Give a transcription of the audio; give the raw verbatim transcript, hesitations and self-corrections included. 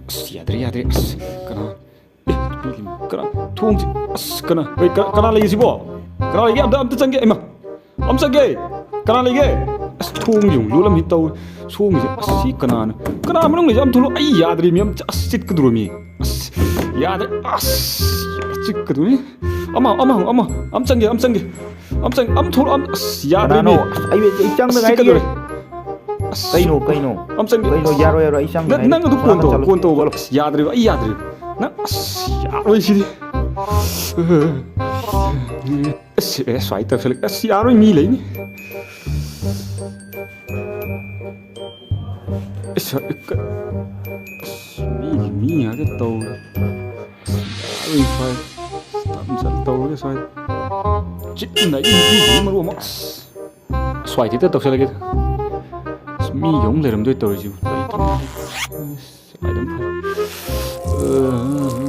ꯑꯁ, ꯌꯥꯗ꯭ꯔꯦ, ꯌꯥꯗ꯭ꯔꯦ꯫ ꯑꯁ, ꯀꯅꯥ? ꯑꯦ, ꯅꯨꯄꯤ ꯂꯩ-, ꯀꯅꯥ? ꯊꯣꯡꯁꯤ-, ꯑꯁ, ꯀꯅꯥ? ꯍꯣꯏ, ꯀ-, ꯀꯅꯥ ꯂꯩꯒꯦ ꯁꯤꯕꯣ? ꯀꯅꯥ ꯂꯩꯒꯦ? ꯑꯝꯇ, ꯑꯝꯇ ꯆꯪꯒꯦ꯫ ꯏꯃꯥ, ꯑꯝ ꯆꯪꯒꯦ꯫ ꯀꯅꯥ ꯂꯩꯒꯦ? ꯑꯁ, ꯊꯣꯡꯁꯦ ꯑꯃꯨꯛ ꯂꯣꯜꯂꯝꯃꯤ ꯇꯧ-, ꯁꯣꯝꯒꯤꯁꯦ꯫ ꯑꯁ, ꯁꯤ ꯀꯅꯥꯅꯣ? ꯀꯅꯥ ꯃꯅꯨꯡꯗ ꯑꯝ ꯊꯣꯛꯂꯛꯑꯣ꯫ ꯑꯩ ꯌꯥꯗ꯭ꯔꯦ ꯃꯤ, ꯑꯝ ꯆ-, ꯑꯁ, ꯆꯤꯠꯀꯗꯧꯔꯃꯤ꯫ ꯑꯁ, ꯌꯥꯗ꯭ꯔꯦ꯫ ꯑꯁ, ꯆꯤꯠꯀꯗꯧꯔꯃꯤ꯫ ꯑꯃ, ꯑꯃ, ꯑꯃ, ꯑꯝ ꯆꯪꯒꯦ, ꯑꯝ ꯆꯪꯒꯦ꯫ ꯑꯝ ꯆꯪ-, ꯑꯝ ꯊꯣꯛꯂꯛꯑꯣ, ꯑꯝ-, ꯑꯁ, ꯌꯥꯗ꯭ꯔꯦꯃꯤ꯫ ꯀꯅꯥꯅꯣ? ꯑꯁ, ꯑꯩ, ꯑꯩ ꯆꯪꯗ ꯉꯥꯏꯔꯤꯌꯦ꯫ ꯆꯤꯠꯀꯗꯧꯔꯦ꯫ ꯑꯁ, ꯀꯩꯅꯣ, ꯀꯩꯅꯣ? ꯑꯝ ꯆꯪꯒꯦ꯫ ꯀꯩꯅꯣ? ꯌꯥꯔꯣꯏ, ꯌꯥꯔꯣꯏ, ꯑꯩ ꯆꯪꯗ ꯅꯪ, ꯉꯥꯏꯔꯤ꯫ ꯅꯪ ꯑꯗꯨ ꯀꯣꯟ ꯇꯧ, ꯆꯠꯂꯣ꯫ ꯀꯣꯟ ꯇꯧꯕ꯫ ꯑꯁ, ꯌꯥꯗ꯭ꯔꯦꯕ, ꯑꯩ ꯌꯥꯗ꯭ꯔꯦꯕ꯫ ꯅꯪ, ꯑꯁ, ꯌꯥꯔꯣꯏ ꯁꯤꯗꯤ꯫ ꯑꯁ, ꯑꯦ, ꯁ꯭ꯋꯥꯏ ꯇꯧꯁꯜꯂꯛ-, ꯑꯁ, ꯌꯥꯔꯣꯏ, ꯃꯤ ꯂꯩꯅꯤ꯫ ꯑꯁ, ꯀ-, ꯑꯁ, ꯃꯤꯒꯤ ꯃꯤ ꯉꯥꯛꯇ ꯇꯧꯔꯦ꯫ ꯑꯁ, ꯌꯥꯔꯣꯏ, ꯁ꯭ꯋꯥꯏ꯫ ꯇꯞ ꯆꯠ ꯇꯧꯔꯒꯦ, ꯁ꯭ꯋꯥꯏ꯫ ꯆꯤꯛꯅ ꯑꯩ ꯅꯨꯄꯤꯁꯤꯡ ꯃꯔꯨ ꯑꯃ, ꯑꯁ꯫ ꯁ꯭ꯋꯥꯏꯗ ꯍꯦꯛꯇ ꯇꯧꯁꯜꯂꯒꯦ꯫ ꯑꯁ, ꯃꯤꯒꯤ ꯑꯃꯨꯛ ꯂꯩꯔꯝꯗꯣꯏ ꯇꯧꯔꯤꯁꯤꯕꯨ꯫ ꯂꯩꯇ꯭ꯔꯦ꯫ ꯑꯁ, ꯁ꯭ꯋꯥꯏꯗ ꯑꯃꯨꯛ ꯐ-, ꯑ-,